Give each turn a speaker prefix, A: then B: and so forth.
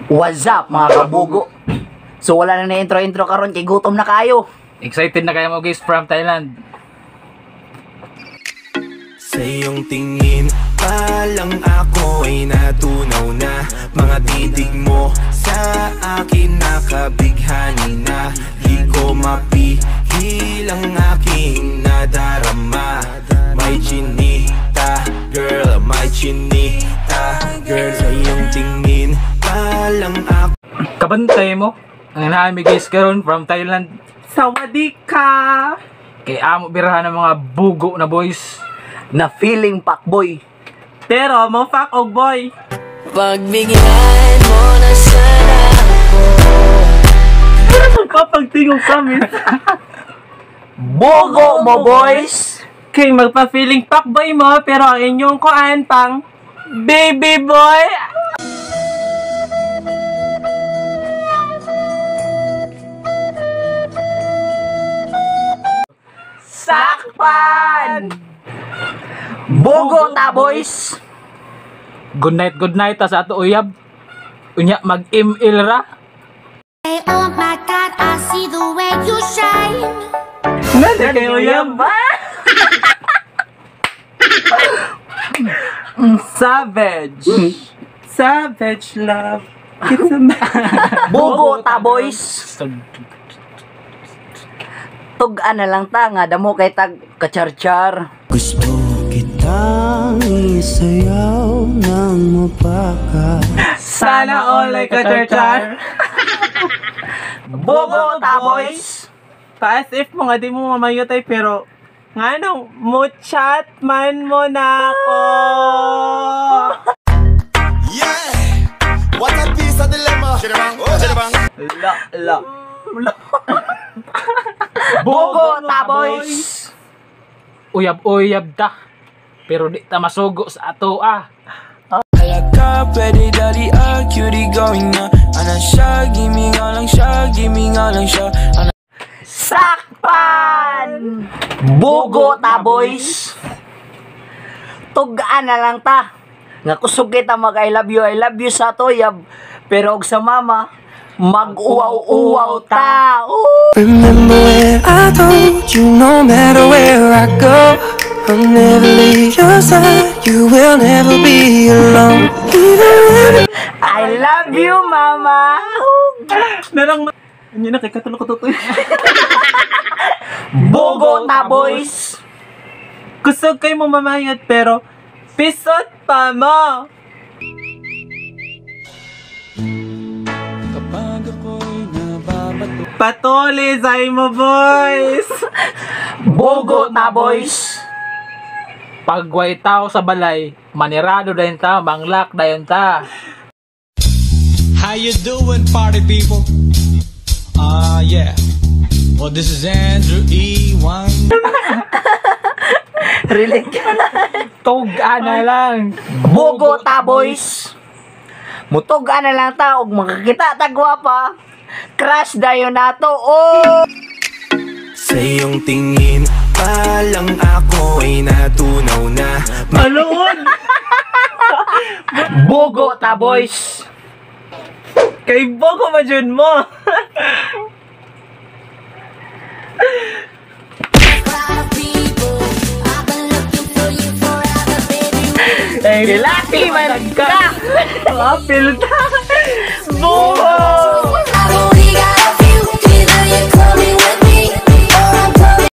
A: What's up, mga kabugo? So wala na na intro-intro karon kay gutom na kayo.
B: Excited na kayo mo guys from Thailand.
C: Sa iyong tingin pa lang ako ay natunaw na. Mga titig mo sa akin nakabighani na. Di ko mapigil ang aking nadarama. My chinita girl, my chinita girl. Sa iyong tingin pa lang ako.
B: Kabantay mo. Ang nami guys karon from Thailand.
D: Sawadika!
B: Kay amo birahan ng mga bugo na boys.
A: Na feeling pakboy.
D: Pero mo fuck og boy.
E: Pagbigyan mo na sana ako.
D: Kapag tingog kami.
A: Bugo mo, boys!
D: Kay magpa-feeling fuckboy mo pero ang inyong kuan pang baby boy.
A: Sakpan! Bugo ta, boys!
B: Good night ta sa ato uyab. Unya mag-ML ra.
F: Hey, oh my God, I see the way you shine.
D: Nani kayo yan ba? Savage. Savage love. It's a
A: Bugo ta, boys! Tug-an na lang ta nga damo kay tag kacharchar.
C: Gusto kitang isayaw ng mapaka.
D: Sana all like a charchar.
A: Bugo ta, boys!
D: Paas if mo nga di mo mamayutay pero nga nung mo chat man mo na ako.
C: Yeah! What a piece of dilemma!
D: La la.
A: Bugo ta, boys!
B: Uyab-uyab ta. Pero di ta masugo sa ato ah.
E: Kaya ka pwede dali ah, cutie going na. Ana siya, gimme nga lang siya, gimme nga lang siya. Ana
A: Sakpan! Bugo ta, boys! Tug-an na lang ta. Nga kusog kita mag I love you sa toyab. Pero og sa mama, mag-uwaw-uwaw ta. Ooh!
E: Remember when I told you no matter where I go, I'll never leave your side, you will never be alone. Even when
A: I love you, mama!
D: Narang ma... Ano na, kay katulog ko to.
A: Bugo ta, boys!
D: Kusog kayo mo mamayot pero pisot pa mo.
E: Kapag ako'y nababato,
D: Patuli sa mo, boys.
A: Bugo ta, boys!
B: Pagway tao sa balay, manirado dayon ta, manglak dayon ta.
G: How you doing, party people? Yeah. Well, this is Andrew E. 1.
A: Relate.
B: Tug-an na lang.
A: Bugo ta, boys! Mutug-an na lang ta og makakita ta gwapa. Crush dayon nato. Oh!
C: Sa iyong tingin pa lang ako ay natunaw na.
D: Maluod.
A: Bugo ta, boys!
D: Kay Bogo ma jud mo.
A: Kilati man ka!
D: Apil ta.